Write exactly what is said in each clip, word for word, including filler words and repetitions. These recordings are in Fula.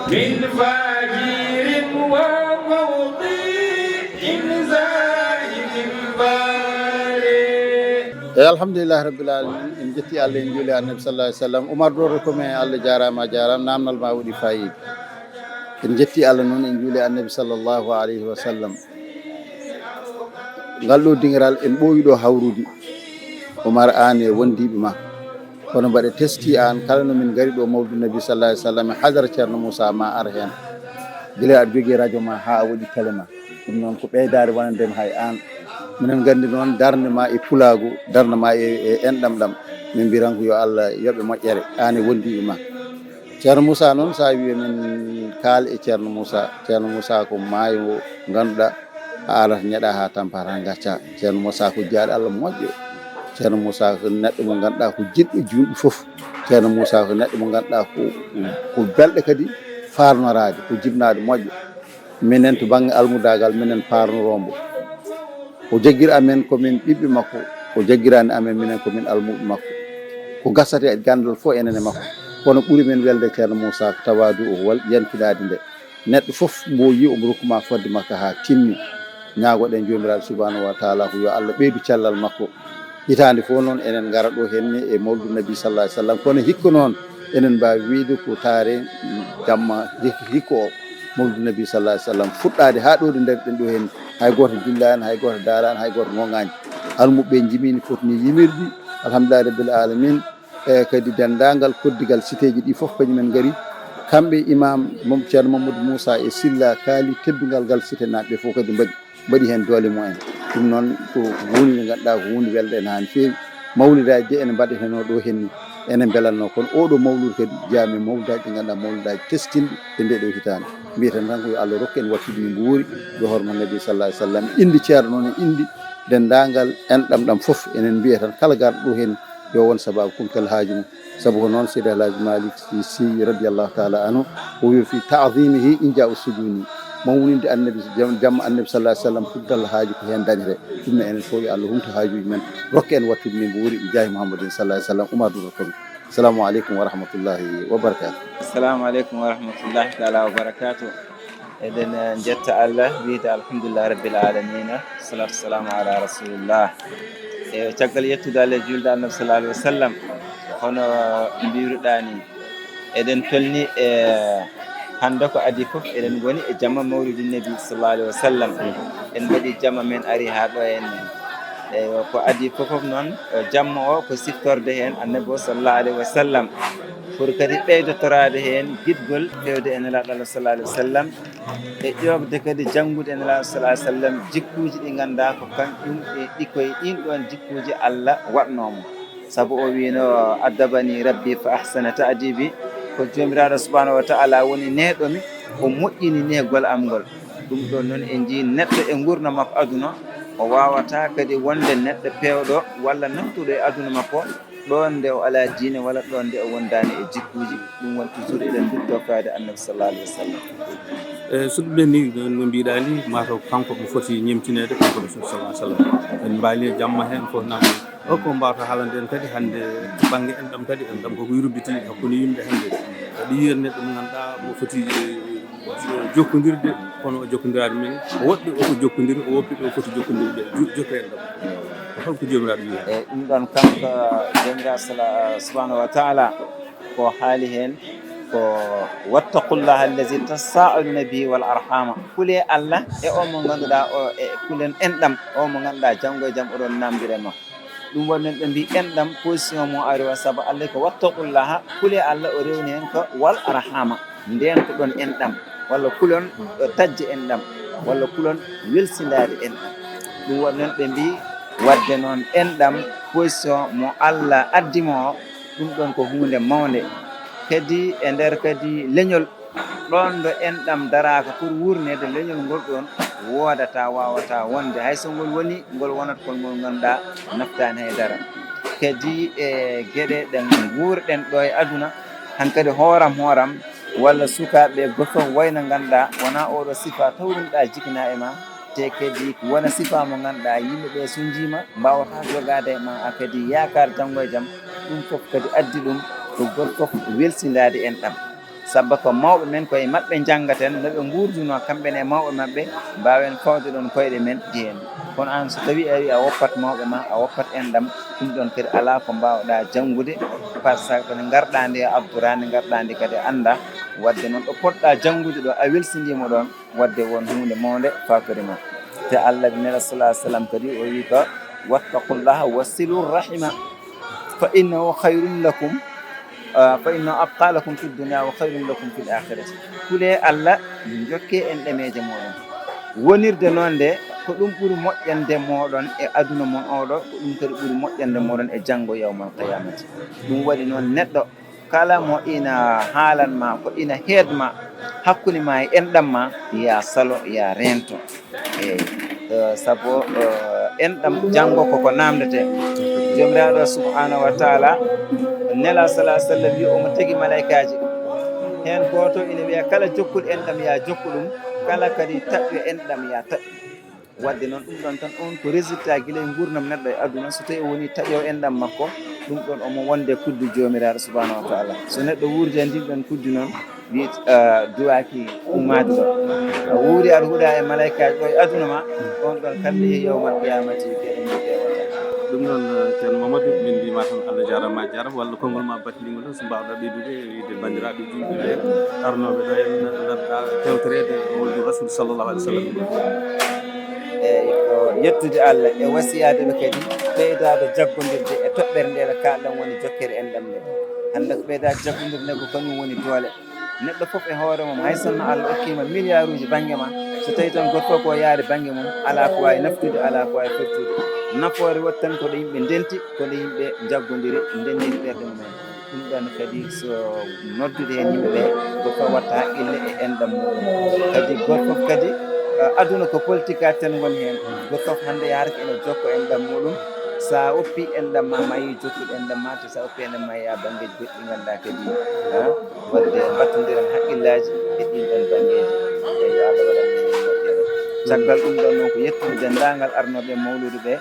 من فاجر ومطيع زاهد بالغ. Eyi, alhamdulillahi rabbil alamin, en jetti Allah, en juuli annabi sallallahu alaihi wasallam. Umar Doro, ko men, Allah jaaraama, a jaaraama, namdal ma waɗi faayiida. En jetti Allah noon, en juuli annabi sallallahu alaihi wasallam. Ngal ɗo dingiral en ɓooyi ɗo hawrude, Umar, aan e wondiiɓe ma. Kono mbaɗe teskii aan, kala no min ngari ɗo mawlidu nabi sallallahu alaihi wasallam e hadara Ceerno Muusa, ma ar heen. Gila aɗa jogii radio ma haa a waɗi télé ma. Ɗum noon ko ɓeydaare wonande ma hay aan. Minen nganndi noon darnde ma e pulaagu, darnde ma e, e enɗam ɗam. Min mbiran ko yo Allah yoɓe moƴƴere, aan e wondiiɓe ma. Ceerno Muusa noon, so a wiyi min kaal e Ceerno Muusa, Ceerno Muusa ko maayo ngannduɗaa a alat ñeɗa haa tampa haa ngacca. Ceerno Muusa ko jaaɗo Allah moƴƴo. Ceerno Muusa ko neɗɗo mo ngannduɗaa ko jiɗɗo julɓe fof. Ceerno Muusa ko neɗɗo mo ngannduɗaa ko, ko belɗo kadi faarnoraade, ko jibnaaɗo moƴƴo. Minen to bannge almudaagal, minen paarnoroo mbo. O jaggira amen ko min ɓiɓɓe makko, o jaggiraani amen minen ko min almuuɓe makko. Ko gasata e ganndal fof enen e makko. Kono ɓuri men welde Ceerno Muusa ko tawaadu o wal yanfinaade nde. Neɗɗo fof mbo yi'i omo rokku ma fodde makko haa timmi. Ñaagoɗen Joomiraaɗo subhanahu wa taala ko yo Allah ɓeydu cellal makko. Hitaande fof noon enen ngara ɗo henne e mawlidu nabi sallallahu alaihi wasallam. Kono hikka noon enen mbaawi wiyde ko taare jamma hik-, hikka o mawlidu nabi sallallahu alaihi wasallam fuɗɗaade haa ɗo ɗo ndarɗen ɗo henne. Hay gooto jullaani, hay gooto daalaani, hay gooto ŋoŋaani. Almuɓɓe njimini foti ni yimirde. Alhamdulillahi rabbil alamin. E kadi denndaangal koddigal siteeji ɗi fof kañumen ngari. Kamɓe imam Mom-, Ceerno Mamadou Moussa e Silla kaali teddungal ngal site naɓɓe fof kadi mbaɗi, mbaɗi heen doole mumen. Ɗum noon ko huunde nde ngannduɗaa ko huunde welde en haa no feewi. Mawlidaaji ɗi ene mbaɗetenoo ɗo henne ene mbelatnoo, kono oɗo mawludu kadi jaami mawlidaaji ɗi ngannduɗaa mawlidaaji teskinɗi e nde ɗo hitaande. Mbiyeten tan ko yo Allah rokku en wattude ni mbuuri, yo horma Nabi sallallahu alaihi wasallam. Indi Ceerno noon e indi denndaangal enɗam ɗam fof, enen mbiya tan kala garɗo ɗo henne yo won sababu kumtal haaju mum. Sabu ko noon Seydi Alhaji Malick Sy, Sy radiyallahu taala anhu o wi fi ta'zimihi inja'u sujuni. Mawninde Annabi, jam-, jamma Annabi sallallahu alaihi wasallam, kumtal haaju ko heen dañetee. Ɗum ne enen fof yo Allah humtu haajuuji men, rokke en wattude ni mbuuri, jaahi Muhammadin sallallahu alaihi wasallam. Umar Duro Komi. Assalamu alaikum wa rahmatullahi wa barakatuh. Assalamu alaikum wa rahmatullahi taala wa barakatuh. Eɗen, eh, njetta Allah, wiyde alhamdulillahi rabbil alamina, salatu wassalamu ala rasulillah. E caggal yettude Allah e julde Annabi sallallahu alaihi wasallam, hono mbiruɗaa ni, eɗen tolni e hannde ko adii fof, eɗen ngoni e jamma mawlidi Nabi sallallahu alaihi wasallam. En mbaɗi jamma men ari haa ɗo en. Eywa, ko adii fof fof noon, eh, jamma o ko siftorde heen Annabi o sallallahu alaihi wasallam. Pour kadi ɓeydotoraade heen giɗgol fewde e Nelaaɗo Allah sallallahu alaihi wasallam. E ƴoogde kadi janngude e Nelaaɗo sallallahu alaihi wasallam jikkuuji ɗi ngannduɗaa ko kañum e ɗi koye ɗiin ɗoon jikkuuji Allah waɗnoo mo. Sabu o wiino, "Addabani Rabbi fa ahsana ta'dibi." Ko Joomiraaɗo subhanahu wa ta'ala woni neeɗo mi, o moƴƴini neegol am ngol. Ɗum ɗoon noon en njii neɗɗo e nguurndam makko aduna, o waawataa kadi wonde neɗɗo peewɗo walla naftuɗo e aduna makko, ɗoon nde o alaa diine walla ɗoon nde o wondaani e jikkuuji. Ɗum woni toujours eɗen ndutto faade Annabi sallallahu alaihi wasallam. E so ɗum ɗen ni, no, no mbiɗaa ni, mataw ko kanko mo foti ñemtineede, kanko Rasul sallallahu alaihi wasallam. En mbaali e jamma heen fof namde. O ko mbawta haalande en kadi hannde bannge enɗam kadi, enɗam koko yurbiti hakkunde yimɓe hannde. Aɗa yiya neɗɗo mo ngannduɗaa mo foti, eh, jokkondirde, kono o jokkondiraani men. Woɗɓe o ko jokkondiri, o woɓɓe ɓe o foti jokkondirde, jo-, jokka enɗam. Ko holko Joomiraaɗo wiyi heen? E ɗum ɗon kanko Joomiraaɗo sala-, subhanahu wa ta'ala ko haali heen ko, "Wattaqullaha allazi tasaaluna bihi wal arhama." Kule Allah e o mo ngannduɗaa o, e kulen enɗam, o mo ngannduɗaa janngo e jam oɗon namdira e makko. Ɗum waɗi noon ɓe mbi enɗam position mo ari o, sabu Allah ko "Wattaqullaha", kule Allah, o rewni heen ko "wal arhama", ndeentoɗon enɗam, walla kulon ɗo tajje enɗam, walla kulon welsindaade enɗam. Ɗum waɗi noon ɓe mbi waɗde noon enɗam position mo Allah addi mo o, ɗum ɗon ko huunde mawnde. Kadi e nder kadi leñol, ɗoon ɗo enɗam daraaka pour wuurneede, leñol ngol ɗoon woodataa, waawataa wonde. Hay so ngol woni, ngol wonat kon ngol ngannduɗaa naftaani hay dara. Kadi e geɗe ɗe nguurɗen ɗo e aduna, hankadi hooram hooram, walla sukaaɓe goɗɗo wayno ngannduɗaa wonaa oɗo sifa tawrunoɗaa jikina e ma, te kadi wona sifa mo ngannduɗaa yimɓe ɓe so njiima mbaawataa jogaade e ma, a kadi yaakaar janngo e jam. Ɗum fof kadi addi ɗum ko gooto fof welsindaade enɗam. Sabba ko mawɓe men, ko e maɓɓe njanngaten no ɓe nguurdunoo kamɓe ne e mawɓe maɓɓe, mbaawen fawde ɗoon koyɗe men heen. Kono aan, so tawii a wii a woppat mawɓe ma, a woppat enɗam, ɗum ɗoon kadi alaa ko mbaawɗaa janngude, par ce que nde ngarɗaa nde a abboraa, nde ngarɗaa nde kadi a anndaa. Waɗde noon ɗo potɗaa janngude ɗo, a welsindii mo ɗoon, waɗde won huunde mawnde fatori ma. Te Allah e Nela sallallahu alayhi wa sallam kadi o wii ko, "Wattaqullaha wa silu rahima, fa innahu khayrun lakum, ah, fa innahu abqa lakum fi dunya wa khayrun lakum fil akhirati." Kulee Allah, njokkee enɗameeje mooɗon. Wonirde noon nde, ko ɗum ɓuri moƴƴande mooɗon e aduna mon oo ɗo, ko ɗum kadi ɓuri moƴƴande mooɗon e janngo yawmal qiyamati. Ɗum waɗi noon neɗɗo kala mo ina haalan ma, ko ina heed ma, hakkunde ma e enɗam ma, ya salo, ya reento. Eey. Eh, sabu, eh, enɗam janngo koko naamndetee. Joomiraaɗo subhanahu wa taala, Nela sallallahu alayhi wa sallam wi omo tagi malaykaaji. Heen gooto ina wiya kala jokkul enɗam ya jokku ɗum, kala kadi taƴƴo enɗam ya taƴƴu. Waɗde noon ɗum ɗoon tan, oon ko résultat gila e nguurndam neɗɗo e aduna. So tawii o wonii taƴoowo enɗam makko, ɗum ɗoon omo wonde kuddu Joomiraaɗo subhanahu wa taala. So neɗɗo wuurdi e ndin ɗoon kuddu noon, wi, ah, duwaaki ummaade ɗo. A wuuri aɗa huɗa e malaykaaji ɗo e aduna ma, on ɗon kala yehi yawmal qiyamati geɗe mum ƴeewata. Ɗum noon, eh, Ceerno Mamadou, min mbiyma tan Allah jaaraama, a jaaraama, walla konngol ma battindiingol tan, so mbaawɗa ɓeydude e wiyde banndiraaɓe juulɓe ɓe, arnooɓe ɗo en, ngannduɗaa tewtoreede mawlidu Rasul sallallahu alaihi wa sallam. Eey, ko yettude Allah e wasiyaade ɓe kadi ɓeydaade jaggondirde e toɓɓere nde ɓe kaalɗen woni jokkere enɗam nde. Hannde ko ɓeydaade jaggondirde nde ko kañum woni doole. Neɗɗo fof e hoore mum, hay sinno Allah okkiima miliyaaruuji bannge ma, so tawii tan gooto fof ko yaari bannge mum, alaa ko waawi naftude, alaa ko waawi firtude. Nafoore woodi tan ko ɗo yimɓe ndenti, ko ɗo yimɓe njaggondiri, ndenndini ɓerɗe mumen. Ɗum ɗoon kadi so noddude heen yimɓe ɓe, gooto fof watta haqqille e enɗam muɗum. Kadi gooto fof kadi, eh, aduna ko politique tan woni heen. Gooto fof hannde yahrata ene jokka enɗam muɗum. So a oppi enɗam ma, mayi jokkude enɗam ma, te so a oppi enɗam ma, yaa banngeeji goɗɗi ɗi ngannduɗaa kadi, ha, waɗde mbattondiren haqqillaaji e ɗiin ɗoon banngeeji. E yo Allah waɗan en moƴƴere. Caggal ɗum ɗoon noon ko yettude denndaangal arnooɓe e mawluudu ɓe,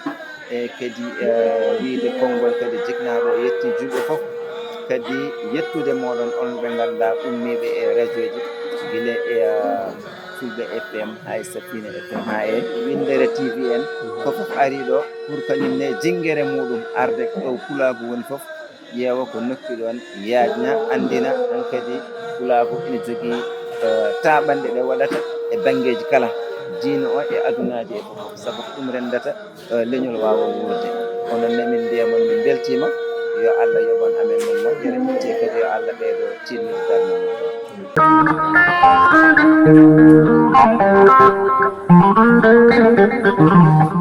e kadi, eh, wiyde konngol kadi jiknaaɗo o yetti juulɓe fof, kadi yettude mooɗon on ɓe ngannduɗaa ummiiɓe e rajooji, gila e, eh, Fulɓe F M, haa e Safina F M, haa e Winndere T V en, ko fof arii ɗo pour kañum ne jinngere muɗum arde ɗo Pulaagu woni fof, ƴeewa ko nokki ɗoon, yaajna, anndina, hankadi Pulaagu ina jogii, eh, taaɓanɗe ɗe waɗata e banngeeji kala, diina o e adunaaji e fof, sabu ko ɗum renndata, eh, leñol waawa wuurde. Onon ne, min mbiya mon, min mbeltiima, yo Allah yoɓan amen mon moƴƴere, te kadi yo Allah ɓeydo tiiɗnude darnde mon.